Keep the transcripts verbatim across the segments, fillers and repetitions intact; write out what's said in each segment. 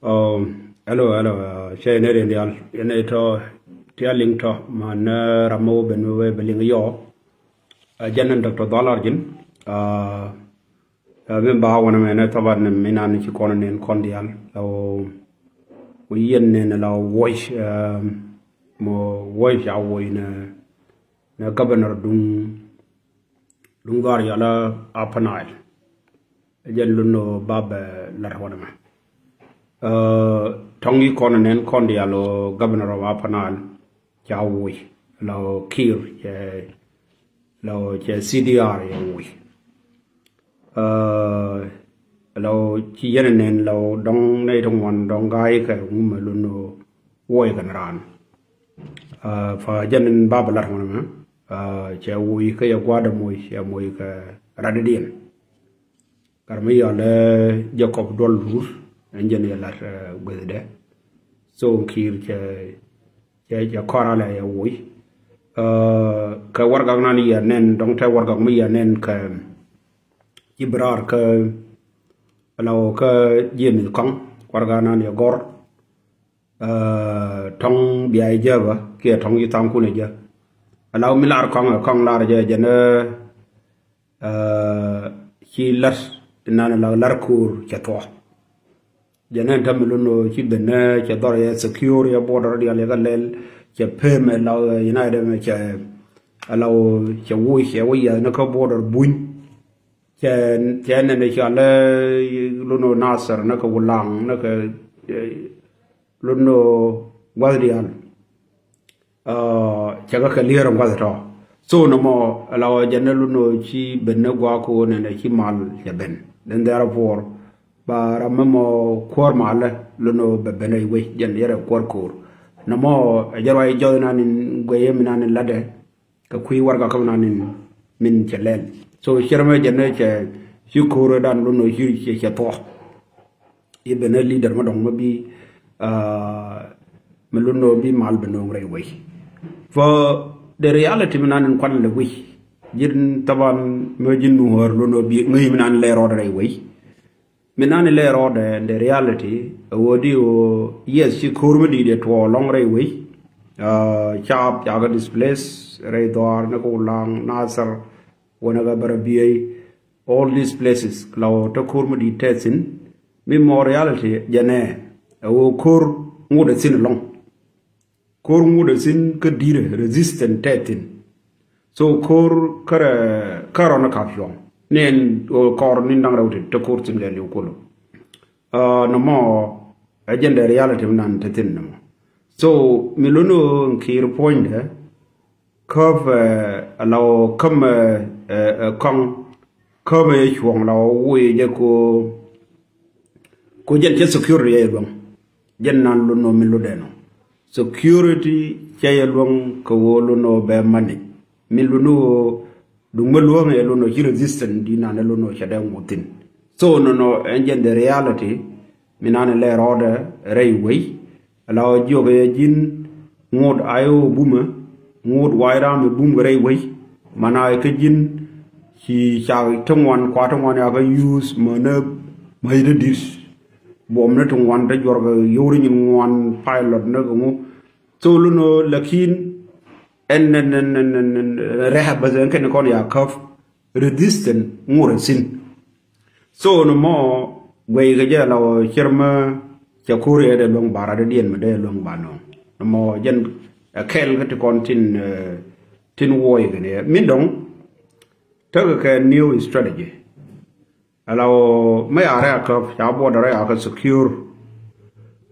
Hello, hello. Cɛ nɛ rin dial yɛn ɛ tɔ tia liŋ tɔ man ram mɛ wä ben wä bɛ liŋ yɔ. Jɛn ni Doctor Dhalar jin. Min ba wanɛ mɛ nɛ thabat ni mi nan ci kɔn nen kɔn dial la wä yɛn nen la wä mɔ wä ca wä nɛ nɛ governor duŋ duŋ dhɔr yɔlä Upper Nile. Jɛn lun nɔ ba bɛ lat wanɛ mɛ. Tɔŋ yi kɔn nen kɔn dial wä governor of Upper Nile ca wä la wä Kiir cɛ la wä cɛ C D R yɛ wä. La wä ci yɛn nen la wä dɔŋ nɛ ti ŋuan dɔŋ ga̱a̱c kɛ ŋumɛ lun nɔ wä kɛn raan. Fa jɛn ba bɛ lat wanɛ mɛ cɛ wä kä yɛ gua̱dɛ moc cɛ moc kɛ raddidiɛn. Kar mi yɔl ɛ Jacob Duɔl Ruur ɛn jɛn yɛ lat guethdɛ. So Kiir cɛ cɛ cɛ kɔr alɛ yɛ woc. Kɛ wargak nan yɛ nɛn dɔŋ tɛ wargak mi yɛ nɛn kɛ ci bi raar kä la wä kä James Kɔŋ wargak nan yɛ gɔr. Tɔŋ bia jɛ bä kiɛ tɔŋ yi thaŋ kunɛ jɛ. Ala mi lar kɔŋ kɔŋ lar jɛ jɛ nɛ ci lar nan la lar kur cɛ thɔ. Jɛ nɛ tam lun ci ben nɛ cɛ dhɔr yɛ secure yɛ border dial yɛ ka lɛl cɛ pem la United mɛ cɛ ala cɛ wuc cɛ wuc yɛ nɛ ka border buny. Cɛ cɛ nɛn cɔalɛ lun Nasir nɛ kɛ Wulaŋ nɛ kɛ lun gua̱th diaal. Cɛ kɛ kɛ lier gua̱th tɔ. So nɔmɔ la wä jɛn nɛ lun ci ben nɛ gua̱a̱k ko nɛn ci mal cɛ ben. Then therefore ba ram mɛ mɔ kuäär malɛ lun bɛ ben rɛy wec jɛn yɛrɛ kuäär ko̱o̱r. Nɔmɔ ɛ jɛ ruac jɔth nan in guɛyɛ mi nan in latdɛ. Kɛ kui̱ warɛgak kä mi nan in min cɛ lɛl. So cɛ rɛ mɛ jɛn nɛ cɛ ci ko̱r dan lun nɔ ci cɛ cɛ thuɔ. I̱ ben nɛ leader mɛ dɔŋ mɛ bi mi lun nɔ bi mal ben nɔŋ rɛy wec. Fa the reality mi nan in kuan lɛ wec. Ji̱n thaban mɛ ji̱n nuɔ̱ɔ̱r lun nɔ bi ŋäc mi nan lɛ rɔɔd rɛy wec. Mi nan in lɛ rɔɔdɛ in the reality ɛ ɣöö di ɣöö yes ci ko̱r mi di̱i̱t ɛ tuɔɔk lɔ̱ŋ rɛy wec. Caap cakɛ displace rɛy dhɔaar ni kɛ Wulaŋ, Nasir, wänɛ kɛ Barabiey. All these places la ɣöö te ko̱r mi di̱i̱t tɛth thi̱n. Mi mɔ reality jɛnɛ ɛ ɣöö ko̱r ŋot ɛ thi̱n ɛlɔ̱ŋ. Ko̱r ŋut ɛ thi̱n kä di̱rɛ resistant tɛ thi̱n. So ko̱r kärɛ kärɔn ɛ kap cuɔ̱ŋ ni ɛn kɔr ni da̱ŋ rɛw ti te ko̱r thi̱n kɛ liw kolo. Nɔmɔ ɛ jɛn dɛ reality mi nan te thi̱n nɔmɔ. So mi lon ɣöö ɛn Kiir puɔ̱nydɛ käp ɛ la ɣöö käm ɛ kɔŋ käm ɛ cuɔ̱ŋ la ɣöö woc jɛ ko ko jɛn cɛ security ɛ luäŋ. Jɛn nan lon nɔ mi lotdɛ nɔ security cɛ yɛ luäŋ kɛ ɣöö lon nɔ bɛ manage mi lon nɔ duŋ mi luäŋ ɛ lon nɔ ci resistant di nan ɛ lon nɔ cɛ dɛ ŋuth thi̱n. So nɔnɔ ɛn jɛn the reality mi nan ɛ lɛ rɔɔdɛ rɛy wec. Ala ɔ jiɔk ɛ ji̱n ŋot a i̱ ɣöö bumɛ ŋot wa̱i̱ ram ɛ bum kɛ rɛy wec. Mana ɛ kä ji̱n ci cak ti ŋuan kua ti ŋuan yakä yuuth mänä mäc ti di̱t. Buɔm ni ti ŋuan ti juɔrkɛ yio̱wri nyin ŋuan pilot ni kɛ ŋu. So lun ɣöö lakin ɛn ɛn ɛn ɛn ɛn rɛhɛ bäth ɛn kɛn kɔn ya käp resistant ŋot ɛ thi̱n. So ni mɔ guɛy kɛ jɛ la wä cir mä cɛ ko̱r yɛ dee luäŋ ba rat dee diɛn mi dee luäŋ ba nɔŋ ni mɔ jɛn ɛ kɛl kä ti kɔn tin tin wuɔy kɛ ni min dɔŋ. Tekɛ kɛ new strategy. Ala wä mɛ a rɛ a käp ca buɔdɛ rɛ a kä secure.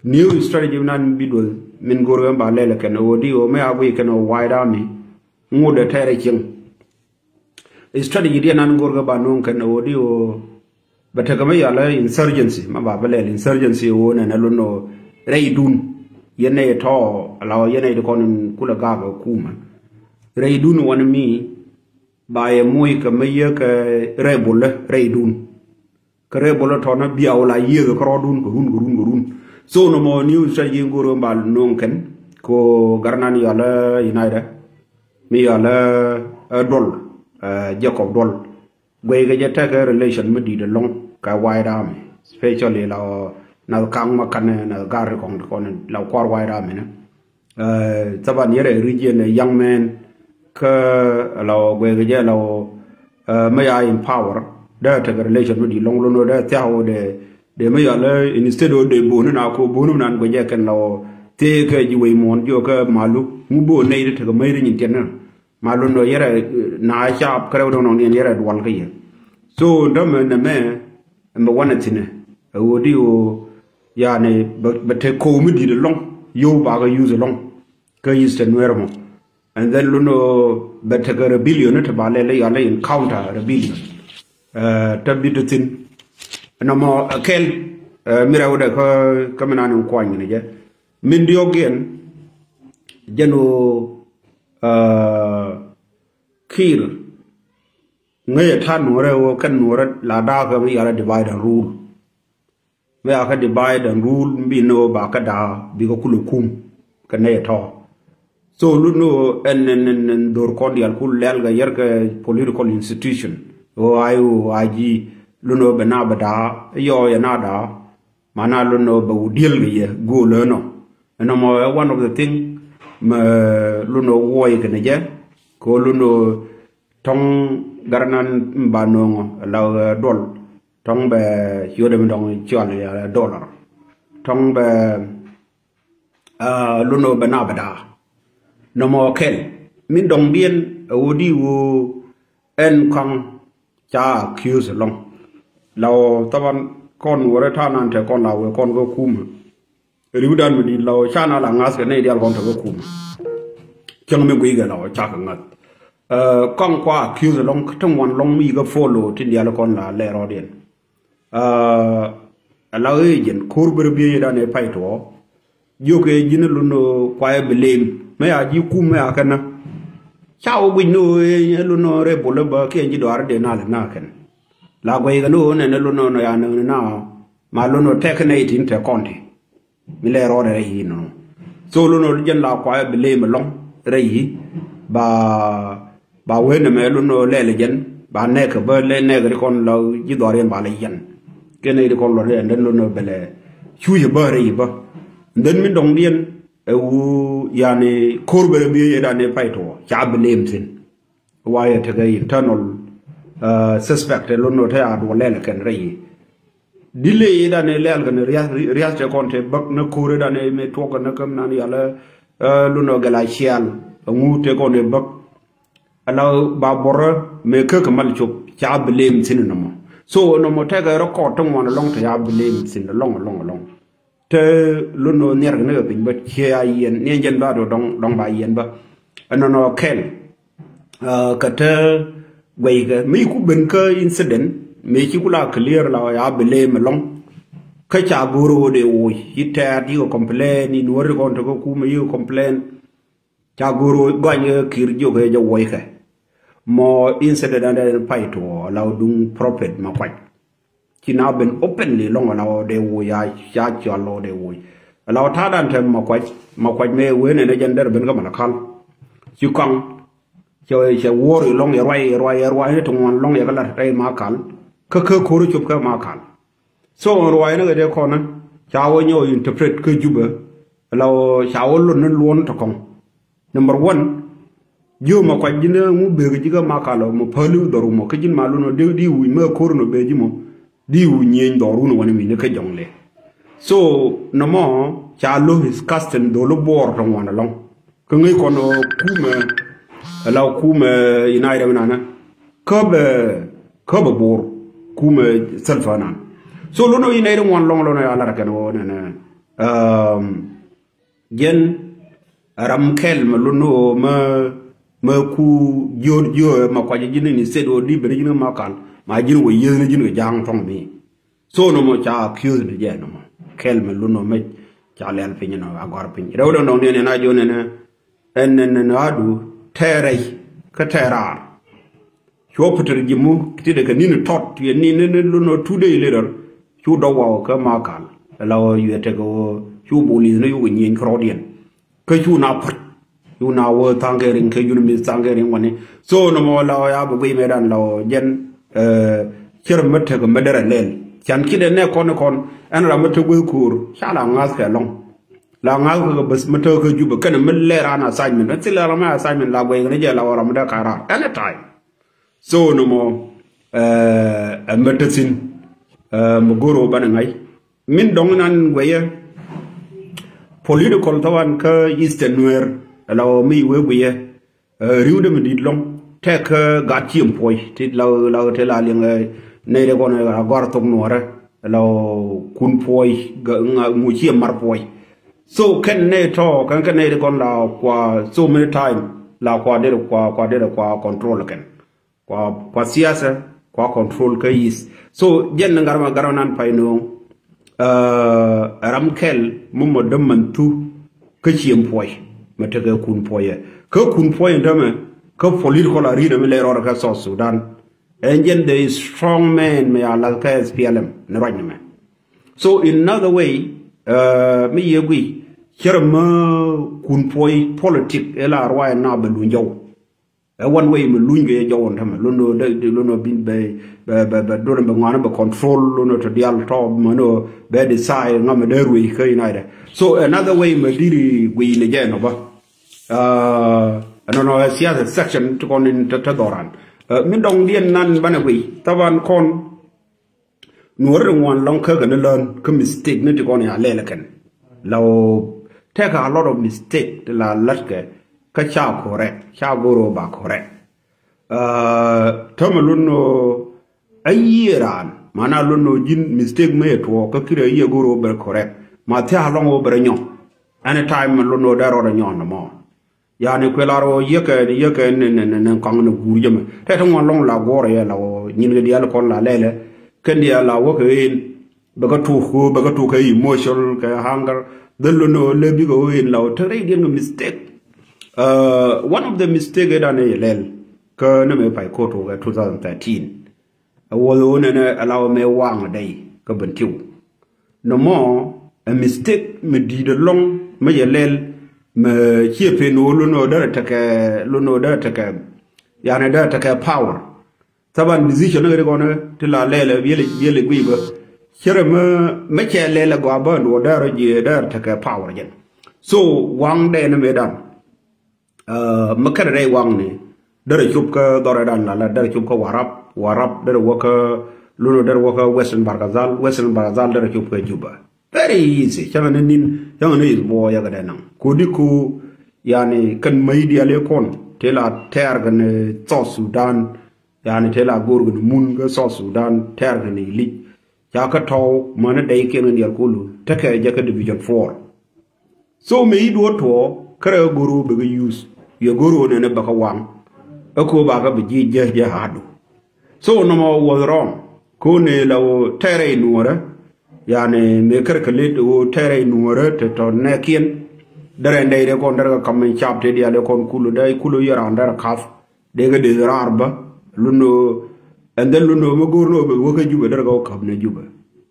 New strategy nan bi duɔth min go̱r kɛ ba lɛl kɛn wä di wä mɛ a guiy kɛn wä White Army ŋut ɛ tɛrɛ cieŋ. Strategy diɛ nan go̱r kɛ ba no̱o̱ŋ kɛn ɛ ɣöö di ɣöö bɛ tekɛ mi yalɛ insurgency ma ba bä lɛl insurgency ɣöö nɛn ɛ lon ɣöö rɛydun. Yɛn nɛy tɔ̱ ala ɣöö yɛn nɛy ti kɔn in kulɛ gaak ɛ kumä rɛydun wani mi ba yɛ moc kɛ mi yɛ kɛ rebel rɛydun. Kä rebel tɔnä biaw la yiëëk kä rɔɔdun kɛ run kɛ run kɛ run. So nɔmɔ new strategy in go̱o̱r ba no̱o̱ŋ kɛn ko garnan yɔl ɛ United mi yɔl ɛ Duɔl, Jacob Duɔl. Guɛy kɛ jɛ tekɛ relation mi di̱i̱t ɛlɔ̱ŋ kɛ White Army, especially la nath kaŋ ma kanɛ nath gar kɔŋ ti kɔn la kuar wai ra mɛnɛ. Thaban yɛrɛ region young man kä la guɛk jɛ la mɛ ya empower dee tekɛ relation mi di lɔŋ lɔŋ dee thiaw dee dee mɛ ya lɛ instead of dee boni na ko boni nan guɛk jɛ kɛn la thee kɛ ji wei muɔn jiɔ kɛ malu ŋu bo nɛy di tekɛ mɛy di nyin tiɛn na. Ma lundɔ yɛrɛ na caap kärɛ wä dɔŋ nɔŋ niɛn yɛrɛ dual kä yɛ. So dämɛ nɛ mɛ mɛ wanɛ thinɛ ɛ wä di wä yani bɛ tɛ kow mi dit ɛlɔŋ yow bakɛ yuth ɛlɔŋ kä Eastern Nuer mɔ. And then lundɔ bɛ tɛ kɛ rebellion ni te ba lɛ lɛ yalɛ in counter rebellion. Ɛ tɛ bit thin nɔmɔ ɛ kɛl ɛ mi rɛw dɛ kä kä mi nan in kuany ni jɛ min diɔk yɛn jɛn wä Kiir ŋäcɛ ta̱a̱ nuɔ̱ɔ̱rɛ ɣöö kɛn nuɔ̱ɔ̱rɛ la da̱a̱kɛ mi yalɛ divide and rule. Mi a kä divide and rule mi bi ni ɣöö ba kä da̱a̱ bikɛ kulɛ kum kɛ nɛy tɔ̱. So lun ni ɣöö ɛn ɛn ɛn dhor kɔn diaal kul lɛl kɛ yɛr kɛ political institution ɣöö a i̱ ɣöö a ji̱ lun ni ɣöö bɛ na bɛ da̱a̱ yɔɔ yɛ na da̱a̱. Mana lun ni ɣöö bɛ wä diel kɛ yɛ go̱o̱l ɛnɔ ɛnɔ mɔ ɛ one of the thing mɛ lun ni ɣöö wuɔy kɛ ni jɛ kɛ ɣöö lun ni ɣöö tɔŋ garanan mi ba no̱o̱ŋɔ la duɔl tɔŋ bɛ ciötdɛ mi dɔŋ cual dollar tɔŋ bɛ lun ni ɣöö bɛ na bɛ daa. Nɔmɔ kɛl min dɔŋdiɛn ɛ wä di wä ɛn kaŋ ca accuse lɔŋ. La ɣöö thaban kɔn wärä ta̱a̱ nan te kɔn la wee kɔn kä kumä. Riwdan mi di̱t la ɣöö ca na la ŋa̱th kɛ nɛy diaal kɔn te kä kumä. Cäŋ mi gui̱i̱kɛ la ɣöö cakɛ ŋa̱th. Kɔn kua accuse lɔŋ kä te ŋuan lɔŋ mi yikä follow tin diaal kɔn la lɛ rɔɔdiɛn. Ala ɣöö jɛn ko̱r bärä bieyɛ dan ɛ pay tuɔɔ. Jiök ɛ ji̱n lun kuayɛ bi leem mɛ a ji̱ kum mɛ a kɛn na. Ca wä guic ni ɣöö ɛ lun rebol ɛ bä kiɛ ji̱ dɔaar dee na lɛ na kɛn. La guɛc kɛ ni ɣöö nɛn ɛ lun nɔ ya näk ni na ma lun tɛk kɛn ɛ itin tɛ kɔn ti. Mi lɛ rɔɔdɛ rɛy yi nɔnɔ. So lun ɔ jɛn la kuayɛ bi leem ɛlɔŋ rɛy yi ba ba wen ɛmɛ lun ɔ lɛl jɛn ba nɛk bä lɛ nɛk ri kɔn la ji̱ dhɔriɛn ba lɛ yɛn. Kɛn ri kɔn lɔ rɛy ɛn den lun ɔ bɛ lɛ cuc bä rɛy bä. Den mi dɔŋdiɛn ɛ wu yani ko̱r bɛ rɛ bi yɛ dan ɛ pay tɔ ca bi leem thin. Wayɛ tekɛ internal suspect ɛ lun ɔ te a duɔ lɛl kɛn rɛy yi. Delay dan ɛ lɛl kɛn riath riath te kɔn te bäk ni ko̱r dan ɛ mi tuɔk kɛn ni käm nan yalɛ lun ɔ gɛl a cial. Ɛŋu te kɔn ɛ bäk ala ba bɔrä mɛ kä kɛ mal cop ca bi leem thin nɔmɔ. So nɔmɔ tekɛ record te ŋuan ɛlɔŋ te ca bi leem thin ɛlɔŋ ɛlɔŋ ɛlɔŋ. Te lun nɔ nhiɛrkɛ ni kɛ piny bä ciɛ a yiɛn ni ɛn jɛn ba dɔ dɔŋ dɔŋ ba yiɛn bä. Ɛnɔnɔ kɛl kɛ te guɛykɛ mi ku ben kä incident mi ci ku la clear la ya bi leem ɛlɔŋ. Kä ca go̱o̱r ɣöö dee woc ci tɛɛt yikɛ complain in wä ri kɔn te kä kumɛ yikɛ complain. Ca go̱o̱r ɣöö gɔany kɛ Kiir jiök ɛ jɛ wockɛ. Mɔ incident ɛn dee pay tuɔ la wä duŋ prophet Makuac. Ci na ben openly lɔŋ la wä dee woc a ca cɔl la wä dee woc. La wä ta̱a̱dan te Makuac Makuac mɛ wen ɛn ɛ jɛn der ben kä Malakal. Ci kɔaŋ cɛ cɛ wuɔr ilɔŋ yɛ ruac yɛ ruac yɛ ruac ni ti ŋuan lɔŋ yɛ kä lat rɛy Makal. Kä kä ko̱r cop kä Makal. So ruaacni kɛ dee kɔnä ca wä nyɔk interpret kä Jubɛ. La wä ca wä lot ni luɔn tɔ kɔŋ. Number one, ji̱ Makuac ji̱n ŋu bek ji̱ kä Makal mɔ päli dhɔr mɔ kä ji̱n ma lun ɔ di di wi̱c mɛ ko̱r nɔ bek ji̱ mɔ di wi̱c nyieny dhɔr wun wani mi ni kä jɔŋ le. So nɔmɔ ca lo his cousin dhol buɔɔr tɔ ŋuan ɛlɔŋ. Kä ŋäc kɔn ɔ kumɛ la kumɛ United mi nanɛ. Käpɛ käpɛ bor kumɛ Salva nan. So lo̱n ɔ United ŋuan lɔŋ lo̱n ɔ ya lar kɛn ɣöö nɛnɛ. Jɛn ram kɛl mɛ lo̱n ɔ mɛ mɛ ku jiöt jiöt mɛ kuac ji̱n ni state ɔ di ben ji̱n mɛ kal ma ji̱n wä yieth ni ji̱n kɛ ja̱a̱ŋ thɔŋ mi. So nɔmɔ ca accuse ni jɛ nɔmɔ kɛl mɛ lun nɔmɔ ca lɛl piny nɔ a gɔr piny rɛw dɔŋ dɔŋ ni ɛn a jiɔ nɛnɛ. Ɛn nɛn nɛn a du tɛɛrɛ kä tɛɛraar. Cuɔ Peter Jimu ti dɛ kɛ nin tɔt yɛ nin ni lun nɔ two day later. Cu dɔk waw kä Makal la wä yuɛ tekɛ wä cu bolis ni yuk nyieny kɛ rɔɔdiɛn. Kä cu na puɔ̱t cu na wä tha̱a̱ŋkɛ riŋ kɛ yun mi tha̱a̱ŋkɛ riŋ wani. So nɔmɔ la wä ya bi guiy mɛ dan la wä jɛn cär mä tek mä derɛ lɛl. Can kiɛ dee nɛ kɔn kɔn ɛn ram mi te gueth ko̱o̱r ca la ŋa̱th kɛ lɔŋ. La ŋa̱th kɛ bäth mi te kä Jubɛ kɛn mi lɛ ran assignment. Ɛn thil ram mi assignment la guɛy kɛn jɛ la wä ram mi dee ka̱ raar anytime. So nɔmɔ ɛ mi te thi̱n mi go̱r wä banɛ ŋa̱c. Min dɔ̱ŋ nan guɛyɛ political thawan kä Eastern Nuer la wä mi wee guiyɛ. Riwdɛ mi di̱t lɔ̱ŋ tɛk kä gat ciem puɔ̱c ti la la ti la liŋ nɛy dɛ kɔn a gɔr thok nuɔrɛ la kun puɔ̱c ŋu ciem mar puɔ̱c. So kɛn nɛy tɔ kɛn kɛn nɛy dɛ kɔn la kua so many time la kua dee kua kua dee kua control kɛn. Kua kua siasa kua control kä yith. So jɛn ni ŋa̱r ma ga̱r nan pay no̱o̱ŋ. Ram kɛl mi mɔ däm man thu kä ciem puɔy mɛ tekɛ kun puɔyɛ kä kun puɔy in tämɛ kä political arena mi lɛ rɔɔdɛ kä South Sudan. Ɛn jɛn the strong man mɛ ya lath kä S P L M ni ruac ni mɛ. So in another way mi yɛ gui cärɛ mä kun puɔy politic ila ruac na bɛ luny jɔw. Ɛ wan way mi luny kɛ jɔw wun tämɛ lun no de lun no bin bɛ bɛ bɛ bɛ dun bɛ ŋuan bɛ control lun no to dial tɔ mɛ no bɛ di sai ŋa mɛ de ruey kä United. So another way mɛ diri guiy ni jɛ no ba. Ɛnɔ nɔ ɛ siasa section ti kɔn in te dhɔran. Min dɔŋ diɛn nan banɛ guiy thaban kɔn. Nuɔ̱ri ri ŋuan lɔ̱ŋ kä kɛn lään kä mistake ni ti kɔn ya lɛl kɛn. La wä tɛk a lot of mistake ti la la̱tkɛ kä ca correct ca go̱r wä ba correct. Tämɛ lun wä a yiëë raan mana lun wä ji̱n mistake mi yɛ tuɔɔk kä kirɛ yiëë go̱r wä bɛ correct ma thia̱a̱ lɔ̱ŋ wä bɛ rɛ nyɔk. Anytime mi lun wä dee rɔɔdɛ nyɔk nɔmɔ. Yani kuɛ la rɔ yekɛ yekɛ ni ni ni ni kaŋ ni guur jɛ mɛ tɛ ti ŋuan lɔŋ la guɔrɛ yɛ la wä nyin kɛ dial kɔn la lɛlɛ kɛn dial la wä kɛ wen bɛ kɛ tuk ko bɛ kɛ tuk kɛ emotional kɛ hunger dhil lo no lɛ bikɛ wä wen la wä tɛ rɛy diɛn kɛ mistake. One of the mistake idan i̱ lɛl kä ni mɛ pay ko tuk kɛ two thousand thirteen. Ɛ wuɔth ɣöö nɛnɛ ɛ la wä mɛ waŋ dɛy kä Bentiu. Nɔmɔ ɛ mistake mi di̱i̱t ɛlɔ̱ŋ mi yɛ lɛl mɛ ciɛ pen ɣöö lun ɣöö derɛ tekɛ lun ɣöö derɛ tekɛ yani derɛ tekɛ power. Thaban decision ni ɣöö ti kɔn ti la lɛl ɛ biɛl biɛl guiy bä. Cärɛ mi mi cɛ lɛl ɛ gɔaa bä ɛn duɔ derɛ jiɛ derɛ tekɛ power jɛn. So waŋ dɛy ni mëë dan. Mi kɛnɛ rɛy waŋni derɛ cop kä dhɔrɛ dan lala derɛ cop kä Warap Warap derɛ wä kä Luno derɛ wä kä Western Barkazal Western Barkazal derɛ cop kä Juba. Very easy cäŋɛ ni nin cäŋɛ ni is buɔ yakɛ dɛ naŋ kodi ko. Yani kɛn mäy diali kɔn ti la tɛɛr kɛn South Sudan. Yani ti la go̱r kɛn mun kä South Sudan tɛɛr kɛn ilic. Ca kä tɔw mäni dɛy kiɛn kɛn dial kulu tekɛ jɛ kä division four. So mi i̱ duɔ̱ɔ̱r tuɔɔ kärɛ ɣä go̱r ɣä bɛ kɛ yuth yɛ go̱r ɣä nɛnɛ bɛ kɛ waŋ. Ɛ ko̱ ba kɛ bi ji̱ jɛ jɛ ha̱a̱du. So nɔmɔ was wrong. Ko̱ nɛ la ɣä tɛrɛ i̱ nuɔ̱ɔ̱rä. Yani mëë kärɛ kɛ let ɣä tɛrɛ i̱ nuɔ̱ɔ̱rä te tɔ nɛɛkiɛn. Därɛ ndɛy dee kɔn därɛ kɛ kam in cap te dial dee kɔn kulu dee kulu yɛ raan därɛ kath. Dee kɛ dee raar bä luno. And then luno mi go̱r ni wä bɛ wä kä Jubɛ derɛ kɛ wä käp ni Jubɛ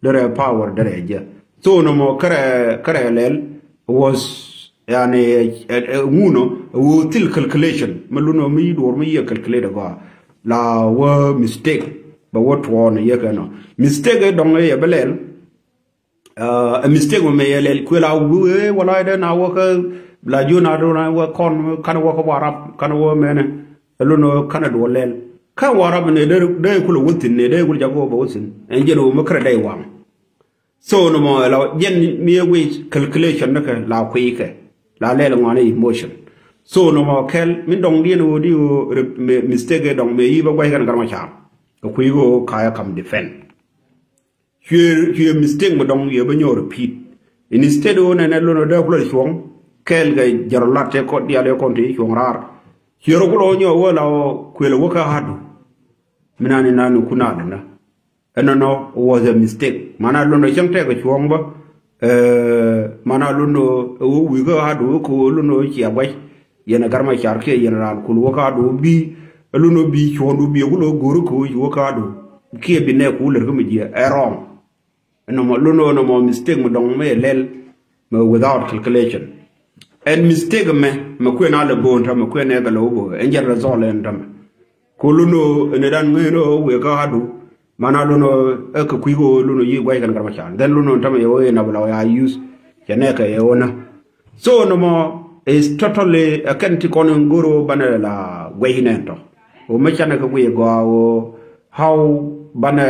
derɛ power derɛ jɛ. So nɔmɔ kärɛ kärɛ lɛl was yani ŋunɔ wä thil calculation mi luno mi duɔr mi yɛ calculate gɔa la wä mistake. Bɛ wä tuɔɔn yɛ kɛ nɔ mistake dɔŋ yɛ bɛ lɛl. Ɛ mistake mɛ mɛ yɛ lɛl kuël a wee wala dee na wä kä la jiö na dee na wä kɔn kan wä kä Warap kan wä mɛnɛ. Ɛ lon wä kan a duɔ lɛl kan Warap nɛ dee dee kulɛ wä thin nɛ dee kulɛ jak wä bɛ wä thin ɛn jɛn wä mɛ kärɛ dee waŋ. So nɔmɔ ɛ la jɛn mi ɛ wee calculation ni kɛ la kui̱ kɛ la lɛl ŋuan emotion. So nɔmɔ kɛl min dɔŋ diɛn wä di wä mistake dɔŋ mɛ yi bä guay kan gar ma car kɛ kui̱ wä kayɛ kam defend. Cuɛ cuɛ mistake mi dɔŋ yɛ bä nyɔɔ repeat. Instead ɣöö nɛnɛ lon ɣöö dee kulɛ cuɔ̱ŋ kɛɛl kɛ jɛr lat tɛ kɔn dial yɛ kɔn te cuɔ̱ŋ raar. Cuɛ rɔ kulɛ ɣöö nyɔɔ wä la ɣöö kuël wä kä ha̱du. Mi nani nani kun a lɛnä. Ɛnɔnɔ was a mistake. Mana lon ɣöö cäŋ tɛk kɛ cuɔ̱ŋ bä. Mana lon ɣöö wi̱i̱ kä ha̱du kä ɣöö lon ɣöö cia guac. Yɛn ɛ gar ma car kiɛ yɛn raan kul wä kä ha̱du bi. Ɛ lon ɣöö bi cuɔ̱ŋdu bi ɛ kulɛ ɣöö go̱o̱ri kɛ ɣöö ci wä kä ha̱du. Kiɛ bi nɛɛku lät kä mi jiɛ ɛ wrong. Nɔmɔ lun ɣöö nɔmɔ mistake mi dɔŋ mi lɛl mi without calculation. Ɛn mistake mɛ mi kuën a lɛ bo̱o̱n tämɛ kuën ɛ kɛ lɛ wä bo̱o̱n ɛn jɛn result ɛn tämɛ. Ku lun ɣöö ɛn dan ŋäcni ɣöö wëë kä ha̱du. Mana lunɔ ɛ kɛ kui̱ kɛ ɣöö lunɔ yi̱ gua̱c kɛn Gat Macar. Then lunɔ tämɛ yɛ ɣöö yɛ nap la ya use. Cɛ nɛɛkɛ yɛ ɣöö nä. So nɔmɔ is totally ɛ kɛn ti kɔn in go̱r ɣöö banɛ la gua̱c nɛn tɔ. Ɣöö mi canɛ kɛ guiy gɔaa ɣöö how banɛ,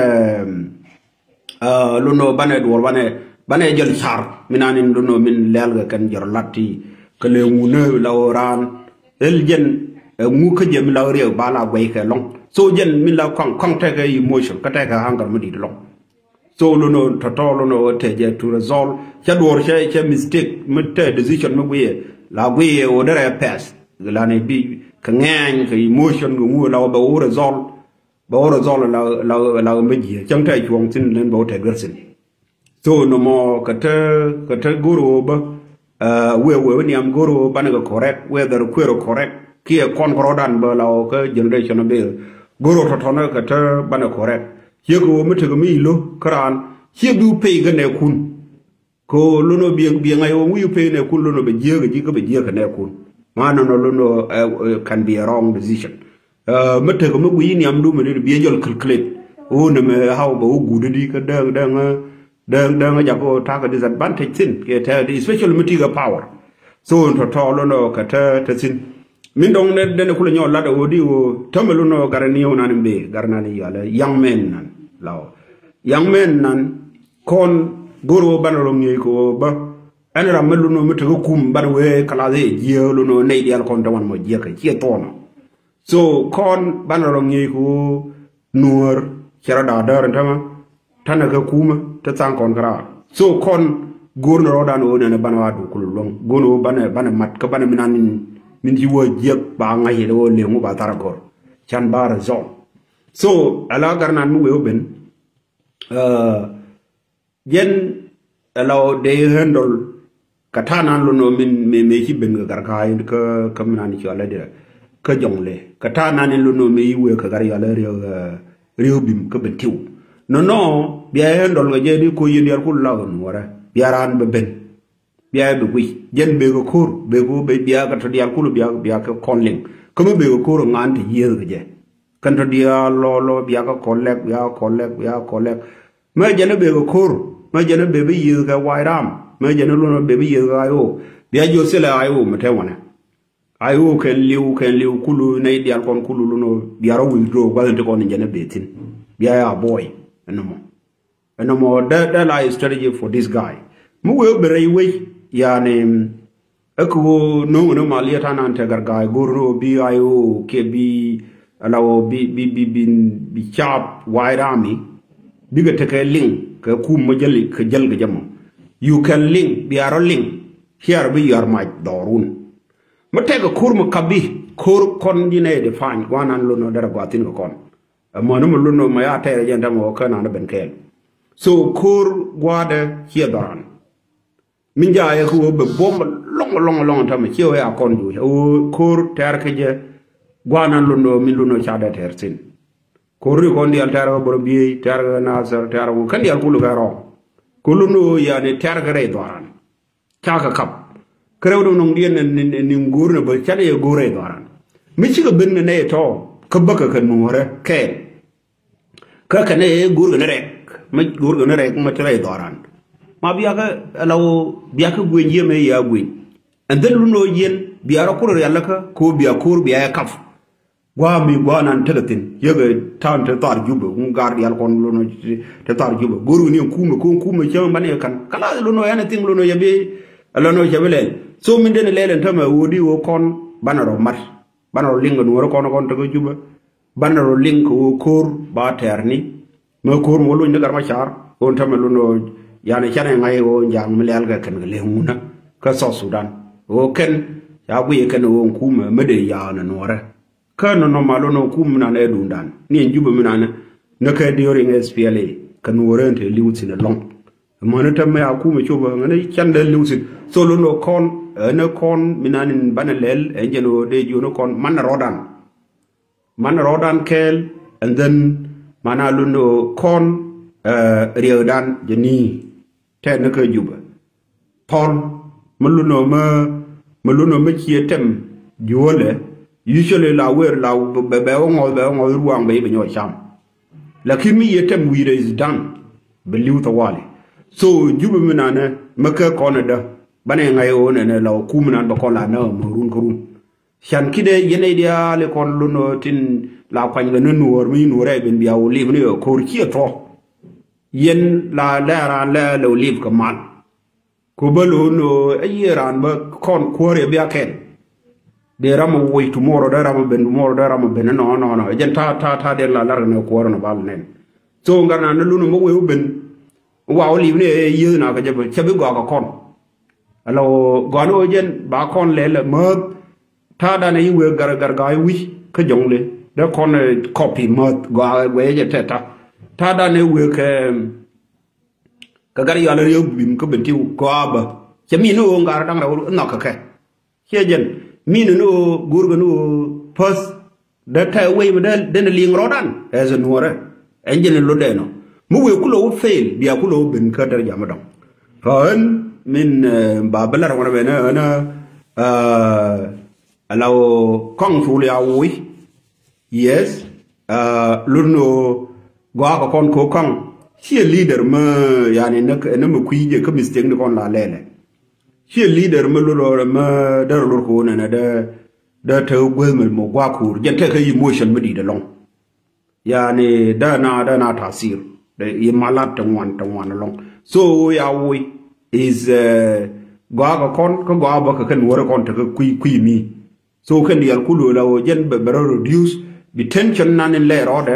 uh, lunɔ banɛ duɔr banɛ, banɛ jɔl car. Min an in lunɔ min lɛl kɛ kɛn jɔr lat ti kɛ lɛ ŋunä la ɣöö raan. Ël jɛn ɛ ŋu kä jɛ mi la riɛk ba la guɛy kɛ lɔŋ. So jɛn mi la kɔŋ, kɔŋ tekɛ emotion kä tekɛ hunger mi dit lɔŋ. So lono tɔtɔ lono ɣä te jɛ to resolve. Cɛ duɔr cɛ, cɛ mistake mi te decision mi guiyɛ la guiyɛ ɣä derɛ pass. Lani bi kɛ ŋɛɛny kɛ emotion kɛ ŋu la ɣä bɛ ɣä resolve. Bɛ ɣä resolve la, la, la ɣä mi jiɛ cäŋ te cuɔŋ thin len bɛ ɣä te duer thin. So nɔmɔ kɛ te, kɛ te go̱r ɣöö bä, uh, wee wee wä niam go̱r ɣöö banɛ kɛ correct, whether kuer ɔ correct kiɛ kɔn kɛ rɔɔdan bä la ɣöö kä generation bɛ go̱r ɣöö tɔtɔnä kɛ te banɛ correct. Ciek ɣöö mi tekɛ mi ilo kä raan ciek bi wä pay kɛ nɛɛkun. Kɛ ɣöö lo̱n ɣöö biɛ, biɛ ŋa̱c ɣöö wi̱i̱ pay nɛɛkun lo̱n ɣöö bɛ jiääk ji̱ kä bɛ jiääk kɛ nɛɛkun. Ma nɔnɔ lo̱n ɣöö, uh, uh, can be a wrong decision. Uh, mi tekɛ mi guiy niam du mi di biɛ jɔl calculate. Ɣöö nɛmɛ how bɛ wä guut di kä däŋ, däŋ, däŋ, däŋ jak ɣöö ta̱a̱ kɛ disadvantage thin kɛ tɛth di, especially mi ti kɛ power. So in tɔtɔ lo̱n ɣöö kɛ te, te thin. Min dɔŋ nɛ den kulɛ nyɔk lat ɣöö di ɣöö tämɛ lo̱n ɣöö gat ni ɣöö nan in bee, gat nan in yualɛ young men nan. La ɣöö young men nan kɔn go̱r ɣöö banɛ rɔ ŋi̱eec kɛ ɣöö bä. Ɛn ram mi lo̱n ɣöö mi tekɛ kum banɛ wee kalath i̱ jiääk lo̱n ɣöö nɛy diaal kɔn te wan mɔ jiääk kɛ ciɛ thɔɔnɔ. So kɔn banɛ rɔ ŋi̱eec kɛ ɣöö nuäär cɛ rɔ da̱a̱ däär ɛn tämɛ. Tanɛ kɛ kumä te tha̱a̱ŋ kɔn kɛ raar. So kɔn go̱o̱r ni rɔɔdan ɣöö nɛnɛ banɛ wa duk kul luɔ̱ŋ. Go̱o̱r ni ɣöö banɛ, banɛ mat kä banɛ min an min, min ci wä jiäk ba ŋa̱c yɛ ɣöö leŋ wä ba thar gɔ̱r. Can ba resolve. So ala gar nan mi wee wä ben. Uh, jɛn ala ɣöö dee handle Kɛ ta̱a̱ nan lo̱n ɣöö min mëë, mëë ci ben kɛ Gatka̱a̱y kä, kä min an cual adi kä Jɔŋlɛ. Kɛ ta̱a̱ nan in lo̱n ɣöö mëë i̱ wëë kɛ Gat Yɔal ɛ Riek, eh, Riek Bim kä Bentiu. Nɔnɔ bia ɛ ndɔl kɛ jɛ di koc yɛn diaal kul la ɣän wärä. Bia raan bɛ ben. Bia ɛ bɛ guic. Jɛn bëë kɛ ko̱r, bëë kɛ ɣöö bia kɛ tɔ diaal kul bia, bia kɛ kɔn liŋ. Kä mi bëë kɛ ko̱r ŋa̱a̱n te yiëëth kɛ jɛ. Kɛn tɔ diaal lɔ, lɔ bia kɛ kɔn lɛk, bia kɛ kɔn lɛk, bia kɛ kɔn lɛk. Mɛ jɛn ɛ bee kɛ ko̱r, mɛ jɛn ɛ bee bi yiëth kɛ White Army, mɛ jɛn ɛ lun ɛ bee bi yiëth kɛ I O. Bia jiɔ thilɛ I O mɛ te wanɛ. I O kɛn liw, kɛn liw kulu nɛy diaal kɔn kulu lun ɛ bia rɔ withdraw gua̱th in ti kɔn in jɛn ɛ bee thi̱n. Bia ɛ avoid. Ɛnɔmɔ. Ɛnɔmɔ dee, dee la strategy for this guy. Mi wee ben rɛy wec, yani, Ɛ kɛ ɣöö no̱o̱ŋ ni mal yɛ ta̱a̱ nan te Gatka̱a̱y go̱r ni ɣöö bi I O kiɛ bi ala ɣöö bi, bi, bi, bi, bi caap White Army. Bikɛ tekɛ liŋ kɛ kum mɔ jäl kɛ jäl kɛ jɛ mɔ. You can liŋ, bia rɔ liŋ. Ciɛ rɔ bi yuar mac dhɔrun. Mi tekɛ ko̱r mi kap bi, ko̱r kɔn ji̱ nɛy define gua̱a̱n an lon nɔ derɛ gua̱a̱ thi̱n kɛ kɔn. Ɛmɔ ni mi lon nɔ mɛ ya tɛɛrɛ jɛn tɛmɛ ɣöö kä nan ben kɛɛl. So ko̱r gua̱a̱dɛ ciɛ dhɔran. Min jaa yɛ kä ɣöö bɛ buɔ̱m lɔŋ lɔŋ lɔŋ tamɛ ciɛ ɣöö ya kɔn juuc ɣöö ko̱r tɛ̈r kä jɛ. Gua̱a̱r nan lundɔ min lundɔ ca dee tɛ̈r thi̱n. Ko̱r ri kɔn diaal tɛ̈r kä bä rɔ biey, tɛ̈r kä Nathir, tɛ̈r kä kɛn diaal kul kɛ rɔɔk. Ko̱r lundɔ yani tɛ̈r kä rɛy dhɔran. Ca kɛ kap. Kä rɛw dɔŋ nɔŋ diɛn ni, ni, ni go̱o̱r ni bä canɛ yɛ go̱o̱r rɛy dhɔran. Mi cikɛ ben ni nɛy tɔ̱ kä bäkɛ kɛ nuɔ̱ɔ̱rä kɛɛl. Kä kɛnɛ ɛ go̱o̱r kɛn rɛk, mɛ go̱o̱r kɛn rɛk mɛ ti rɛy dhɔran. Ma biakɛ ala ɣöö biakɛ gueny yie mɛ ya gueny. And then lun ɣöö yien bia rɔ kur rial kä ko̱o̱r bia ko̱o̱r bia ɛ kap. Gua̱a̱ mi gua̱a̱ nan tekɛ thi̱n yekɛ ta̱a̱n te thar Jubɛ wun gar dial kɔn lun ɣöö te thar Jubɛ go̱o̱r wi̱ni kumɛ ko̱o̱r kumɛ cäŋ banɛ kan kala lun ɣöö anything lun ɣöö yɛ bi. Lun ɣöö cɛ bi lɛl so min den lɛl ɛn tämɛ ɣöö di ɣöö kɔn banɛ rɔ mat. Banɛ rɔ liŋ kɛ nuɔ̱ɔ̱rä kɔn kɔn tekɛ Jubɛ. Banɛ rɔ liŋ kɛ ɣöö ko̱r ba tɛɛrni. Mɛ ko̱r mɛ wä luny ni Gat Macar ɣöö tämɛ lun ɣöö yani canɛ ŋa̱c ɣöö ja̱a̱ŋ mi lɛl kɛ kɛn kɛ lëë ŋunä kä South Sudan. Ɣöö kɛn ca guiyɛ kɛn ɣöö kumɛ mi dee ya̱a̱n ɛ nuɔ̱ɔ̱rä. Kä nɔnɔ ma lun ɣöö kum mi nanɛ ɛ duundan ni ɛn Jubɛ mi nanɛ ni kɛ during S P L A kɛ nuɔ̱ɔ̱rä ɛn te li̱w thi̱n ɛlɔ̱ŋ. Mäni tämɛ a kumɛ copä ŋäni can dee li̱w thi̱n. So lun ɣöö kɔn ɛn ɛ kɔn mi nan in banɛ lɛl ɛn jɛn ɣöö dee jiön ɛ kɔn manɛ rɔɔdan. Man rɔɔdan kɛɛl, and then man a lundɔ kɔn, eh, riɛkdan jɛ ni tɛn ni kä Jubɛ. Thɔl mi lundɔ mi, mi lundɔ mi ciɛ tɛm juɔlɛ. Usually la wer la bɛ, bɛ wä ŋɔth, bɛ wä ŋɔth ruaŋ bɛ i̱ bɛ nyɔk cam. Lakin mi yɛ tɛm wi̱i̱dɛ is done. Bɛ li̱w thawali. So Jubɛ mi nanɛ mɛ kɛ kɔn ɛ dä. Banɛ ŋa̱c ɣöö nɛnɛ la kum nan bɛ kɔn la nä mɛ run kä run. Can ki̱dɛ yɛn ɛ diaal ikɔn lun ɣöö tin la kuany kɛ ni nuɔɔr mi nuɔɔr ɛ ben bia wä li̱p ni ɣöö ko̱r ciɛ thɔ. Yɛn la lɛ raan lɛ lɛ wä li̱p kɛ mal. Ku bä lo̱o̱n ɣöö ɛ yiëë raan bä kɔn kuäär ɛ bia kɛn. Dee ram ɛ woc tomorrow, dee ram ɛ ben tomorrow, dee ram ɛ ben nɔ nɔ nɔ. Ɛ jɛn ta̱a̱ ta̱a̱ ta̱a̱ dee la lar kɛ nɛ kuäär nɔ bal nɛn. So ŋa̱r na ni lun ɛ mi wee wä ben. Wa wä li̱p ni ɛ yiëë na kɛ jɛ bä cɛ bi gɔak kɛ kɔn. Ala ɣöö gɔani ɣöö jɛn ba kɔn lɛl ɛ määth. Ta̱a̱ danɛ i̱ wee gar gar ga̱a̱c wi̱c kä jɔ̱ŋ le dee kɔn ɛ kɔpi määth gɔaa guɛyɛ jɛ tɛt ta̱a̱. Ta̱a̱ danɛ i̱ wee kɛ kɛ gar yɔal riek bim kä ben ti gɔaa bä. Cɛ mi ni ɣöö ŋa̱r da̱ŋ rɛw nhɔk kɛ kɛ ciɛ jɛn mi ni ni ɣöö go̱o̱r kɛ ni ɣöö päth. Dee tɛ wei mi dee ni liŋ rɔɔdan as a nuɔrɛ. Ɛn jɛn in lotdɛ nɔ mi wee kulɛ wä fail bia kulɛ wä ben kä daraja mi dɔŋ. Kä ɣän min ba bi lar ŋuɔ̱t ɛmɛ ni ɣän ala ɣöö kɔŋ thul ya woc. Yes. Lun ɣöö gɔaa kɛ kɔn kɛ ɣöö kɔŋ ciɛ leader mi yani ni mi kui̱ jɛ kä mistake ni kɔn la lɛlɛ. Ciɛ leader mi lun ɣöö mi dee rɔ lor kɛ ɣöö nɛnɛ dee dee te gueth mi mɔ gua̱a̱ ko̱o̱r jɛn tekɛ emotion mi di̱i̱t ɛlɔ̱ŋ. Yani dee na dee na tasir dee imalat te ŋuan te ŋuan ɛlɔ̱ŋ. So ya woc is gɔaa kɛ kɔn kä gɔaa bä kɛ kɛn wärä kɔn tekɛ kui̱ kui̱ mi. So kɛn diaal kulu la wä jɛn bɛ bɛ rɔ reduce bi tension nan in lɛ rɔɔdɛ.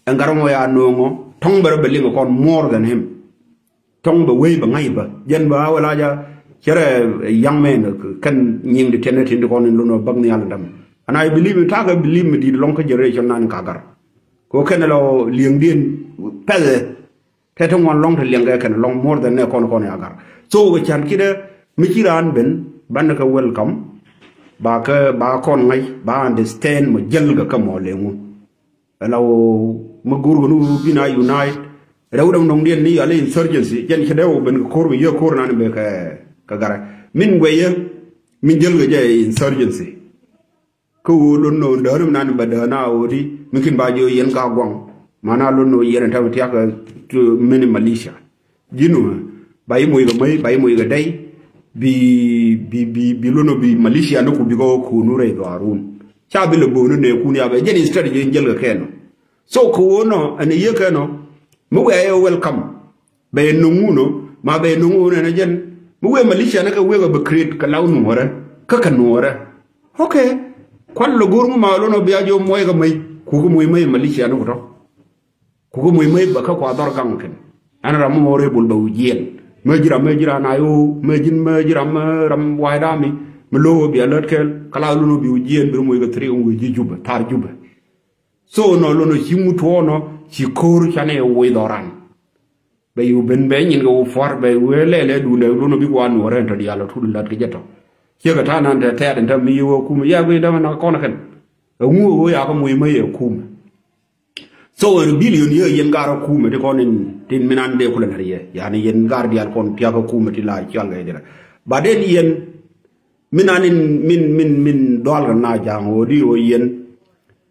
Ɛn gat mɔ ya no̱o̱ŋɔ tɔ̱ŋ bɛ rɔ bɛ liŋ kɔn more than him. Tɔŋ bɛ wei bɛ ŋa̱c bä jɛn bä a wä la ja cɛrɛ young man kɛn nyiŋ di tiɛn tin di kɔn in lun bäk nhial däm. And I believe in takɛ believe mi di̱t lɔŋ kä generation nan ka gar. Ko kɛn lɔ liɛŋdiɛn pɛthɛ tɛ ti ŋuan lɔŋ ti liɛŋkɛ kɛn lɔŋ more than nɛ kɔn kɔn ya gar. So kɛ can kidɛ mi ci raan ben banɛ kɛ welcome. Ba kɛ ba kɔn ŋa̱c ba understand mɔ jäl kɛ kä mɔ leŋu. Ɛla wä mi go̱o̱r kɛ ni wä bi na unite. Rɛw däm nɔŋdiɛn ni yal insurgency jɛn cɛ dee wä ben kɛ ko̱r mi yiëë ko̱r nan bɛ kɛ kɛ garɛ min guɛyä min jäl kɛ jɛ insurgency. Kä wä lon nɔ däär mi nan bɛ däär na wä di mi kin ba jiɔ yɛn ka guaŋ. Mana lon nɔ yɛn ɛn tɛmɛ tiak kɛ mini militia. Ji̱n wä ba yi moc kɛ mäc ba yi moc kɛ dɛy. Bi bi bi bi lon nɔ bi militia ni ku bi kɛ wä ko̱nu rɛy dhɔaarun. Ca bi lɛ bo̱o̱ni nɛɛkun ya bɛ jɛn instead jɛ jäl kɛ kɛn nɔ. So kɛ ɣöö nɔ ɛn ɛ yiëë kɛn nɔ mi wɛɛ ɛ welcome. Bɛ yɛ no̱ŋ wun ɔ ma bɛ yɛ no̱ŋ wun ɛn ɛ jɛn mi wee militia ni kɛ wek ɛ bɛ create kɛ law nuɔɔrɛ kä kɛ nuɔɔrɛ. Okay. Kuan lɛ go̱o̱r ŋu ma lon ɔ bia jɛ muɔc kɛ mäc kukɛ muɔc mäc militia ni ku tɔ. Kukɛ muɔc mäc bɛ kä kua dhɔr gaŋ kɛn. Ɛn ram mi mɔ rebel bɛ wi̱i̱ jiɛn. Mëë ji̱ ram mëë ji̱ ram na yo̱o̱ mëë ji̱n mëë ji̱ ram ram wa̱a̱ dami mi lo̱o̱ bia lät kɛl kɛ la lon ɔ bi wi̱i̱ jiɛn bi muɔc kɛ thiri wi̱i̱ ji̱ Jubɛ thar Jubɛ. So nɔ lon ɔ ci ŋut tuɔɔnɔ ci ko̱r canɛ woc dhɔran. Bɛ yu ben bɛ nyin kɛ wu puar bɛ wee lɛlɛ dundɛ lon ɔ bi kuan nuɔrɛ tɔ dial ɔ tut lat kɛ jɛ tɔ. Ciɛ kɛ ta̱a̱ nan tɛ tɛɛt in tɛ mi wee kum ya guiy dämɛ na kɔn kɛn. Ɛ ŋu ɛ wee ya kɛ muc mä yɛ kum. So ɛn billion yɛ yɛn gar ɔ kum ti kɔn in tin mi nan dee kulɛ lar yɛ yani yɛn gar dial kɔn tiak ɔ kum ti la cial kɛ jɛ. But then yɛn Min an in min min min dhɔal kɛ na ja̱a̱ŋ ɣöö di ɣöö yɛn.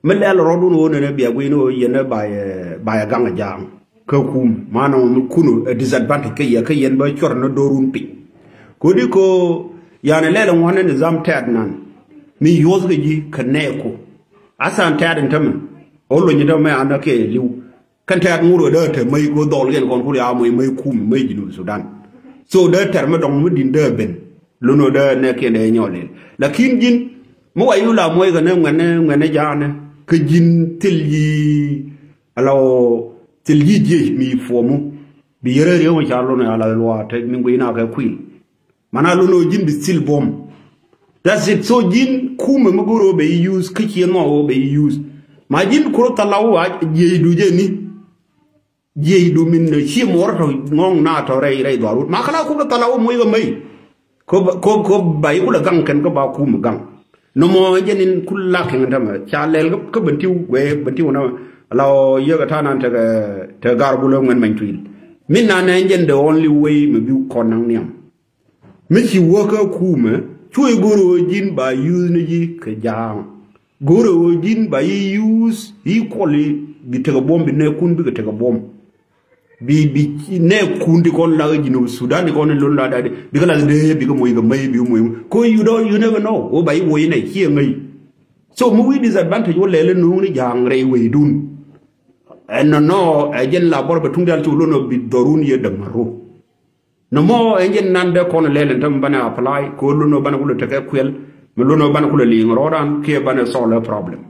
Mi lɛl rɔɔdun ɣöö nɛnɛ bia gui̱n ɣöö yɛn ɛ ba yɛ ba yɛ gaŋ ja̱a̱ŋ kä kum manɔ mi kun ɛ disadvantage kä yɛ kä yɛn bä cuɔr ni do̱run piny. Kodi ko yani lɛl ŋuɔ̱n ni nizam tɛ̈t nan mi yuɔth kɛ ji̱ kɛ nɛɛku. Asan tɛ̈t in tämɛ ɣöö lony in tämɛ an ɛ kɛ li̱w. Kɛn tɛ̈t ŋur kɛ dee te mäc kɛ dhɔl kɛn kɔn kul ya mäc mäc kum mäc Junub Sudan. So dee tɛr mi dɔŋ mi din dee ben. Lon ɔ dee nɛ kiɛn dee nyɔl lel. Lakin ji̱n mi wa yu la muɔc kɛ ni ŋuɛn ni ŋuɛn ni ja̱a̱n ni kä ji̱n thil yi ala ɔ thil yi jiec mi puɔmu. Bi yɛrɛ riek mi ca lon ala luaa te mi guiy na kɛ kuil. Mana lon ɔ ji̱n bi thil buɔ̱m. That's it. So ji̱n kumɛ mi go̱r ɔ bɛ yi use kä ciɛ nhɔk ɔ bɛ yi use. Ma ji̱n kurɔ thalau a jiɛcdu jɛ ni. Jiɛcdu min ciɛ muɔr tɔ ŋɔŋ na tɔ rɛy rɛy dhɔarut ma kala kumɛ thalau muc kɛ mäc. Ko ko ko ba yi kulɛ gaŋ kɛn kä ba kumɛ gaŋ. Nɔmɔ jɛn in kul lak kɛn tämɛ ca lɛl kä ben tiw guɛ ben tiw na. La ɔ yek a tanan tekɛ tekɛ gar bulɛ ŋuɛn many tuil. Min na nɛ jɛn the only way mɛ bi kɔn naŋ niam. Mi ci wäkä kumɛ cuɛ go̱r ɣöö ji̱n ba yuuth ni ji̱ kɛ ja̱a̱ŋ. Go̱r ɣöö ji̱n ba yi yuuth yi kuɔli. bi tekɛ buɔ̱m, bi nɛɛkun bikɛ tekɛ buɔ̱m. Bi, bi nɛɛkun ti kɔn la Jinub Sudan ti kɔn in lon la dadi bikɛ la dee bikɛ moc kɛ mɛy bikɛ moc. Ko you don't, you never know. Wä ba i̱ woc inɛ ciɛ ŋäc. So mi wi̱i̱ disadvantage wä lɛl in nuŋni ja̱a̱ŋ rɛy wecdun. Ɛn nɔnɔ ɛ jɛn la bɔr bɛ tuŋ dial ci wä lon ɔ bi dhɔrun yɛ dämaru. Nɔmɔ ɛn jɛn nan dee kɔn lɛl in täm banɛ apply ko lon ɔ banɛ kulɛ tekɛ kuɛl. Mi lon ɔ banɛ kulɛ liŋ rɔɔdan kiɛ banɛ solve problem.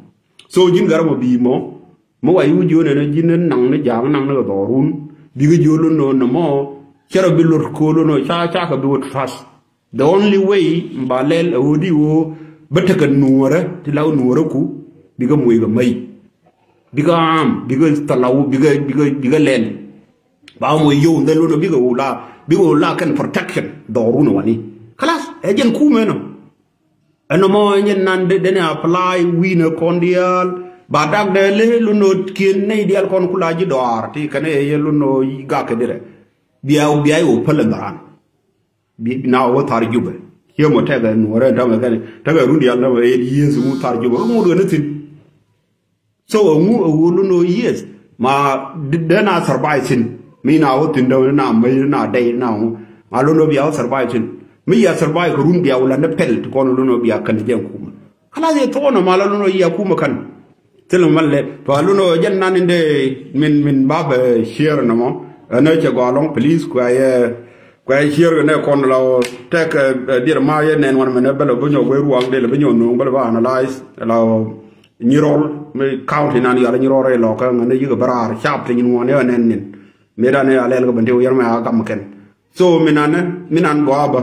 So ji̱n garɛ mɔ bi mɔ mi wa yuc jiön ɛn ji̱n naŋ ni ja̱a̱ŋ naŋ ni kɛ dhɔrun. Bikɛ jiö lon ɔ nɔmɔ cɛ rɔ bi lot ko lon ɔ ca ca kɛ bi wä trust. The only way ba lɛl ɛ ɣöö di ɣöö bä tekɛ nuɔrä ti la ɣöö nuɔrä ku bikɛ moc kɛ mäc. Bikɛ am bikɛ thalaw bikɛ bikɛ bikɛ lɛl. Ba moc yio̱w dhɛ lon ɔ bikɛ ɣöö la bikɛ ɣöö la kɛn protection dhɔrun ɔ wani. Kalas ɛ jɛn kumɛ nɔ. Ɛn nɔmɔ ɛn jɛn nan de denɛ apply wi̱i̱nɛ kɔn diaal ba dak dɛ le lon ɔ kiɛn nɛy diaal kɔn kula ji̱ dɔaar ti kɛn ɛ yɛ lon ɔ gak kɛ dirɛ. Bia bia iwä päl in dhɔran. Bi na wä thar Jubɛ. Ciɛ mɔ tɛkɛ nuɔrɛ in tämɛ kɛn tɛkɛ run dial tämɛ in years ŋu thar Jubɛ ŋu duɛ ni thin. So ŋu ɛ wä lun ɔ years ma dee na survive thin. Mi na wä thin tämɛ na mäc na dɛy na ŋu ma lun ɔ bia wä survive thin. Mi ya survive kɛ run bia wä la ni pɛl ti kɔn lun ɔ bia kɛn jɛ kumɛ. Kalas yɛ thuɔɔnɔ ma la lun ɔ yia kumɛ kän. Thil mal lɛ pa lun ɔ jɛn nan in de min min bab share nɔmɔ. Ɛn ɛ cɛ gɔalɔŋ please kua yɛ kua yɛ share kɛ nɛ kɔn la ɔ tɛk dier ma yɛ nɛn wan mɛn ɛ bɛl ɔ bi nyɔk wee ruaŋ del bi nyɔk no̱o̱ŋ bɛl ba analyze la ɔ nyirɔl mi county nan yal nyirɔl rɛ lɔkä ŋän yik bɛ raar cap ti nyin ŋuɔn yɛ nɛn nin. Mi dan yɛ alɛl kɛ bɛn ti wä yɛr mɛ a gam kɛn. So mi nan mi nan gɔaa bä.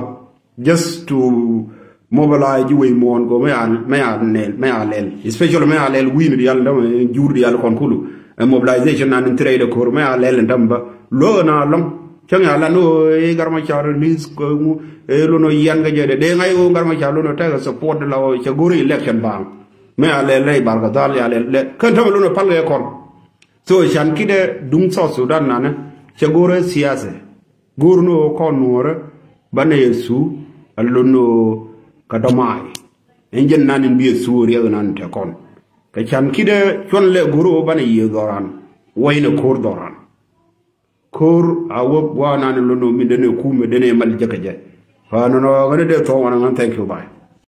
Just to mobilize ji̱ wec muɔ̱ɔ̱n ko mɛ a mɛ a nɛl mɛ a lɛl especially mɛ a lɛl wi̱i̱ni dial dämɛ jur dial kɔn kulu. Ɛ mobilization nan in thirɛ idɛ ko̱r mɛ a lɛl in däm bä luäk na lɔ̱ŋ. Cäŋ ya lan ɣöö i̱ Gat Macar release kɛ ŋu i̱ lun ɣöö yian kä jɛ dee dee ŋa̱c ɣöö Gat Macar lun ɣöö tɛkɛ support la ɣöö cɛ go̱r election baaŋ. Mɛ a lɛl rɛy Barkadhal ya lɛl lɛ kän tämɛ lun ɣöö pal kɛ kɔn. So can kidɛ duŋ South Sudan nanɛ cɛ go̱r ɛ siasa. Go̱o̱r ni ɣöö kɔn nuɔ̱ɔ̱rä banɛ Yecu a lo̱n ni ɣöö kɛ dɔ̱ma̱a̱ i̱ ɛn jɛn nan in bi Yecu riɛk nan te kɔn. Kɛ can ki̱dɛ cuɔn lɛ go̱o̱r ɣöö banɛ yiëë dhɔran. Wäcnɛ ko̱r dhɔran. Ko̱r a wä gua̱a̱ nan in lo̱n ni ɣöö min denɛ kumɛ denɛ mal jäkä jɛ. Fa nɔnɔ ɣän dee thɔɔk wan ŋän thank you bye.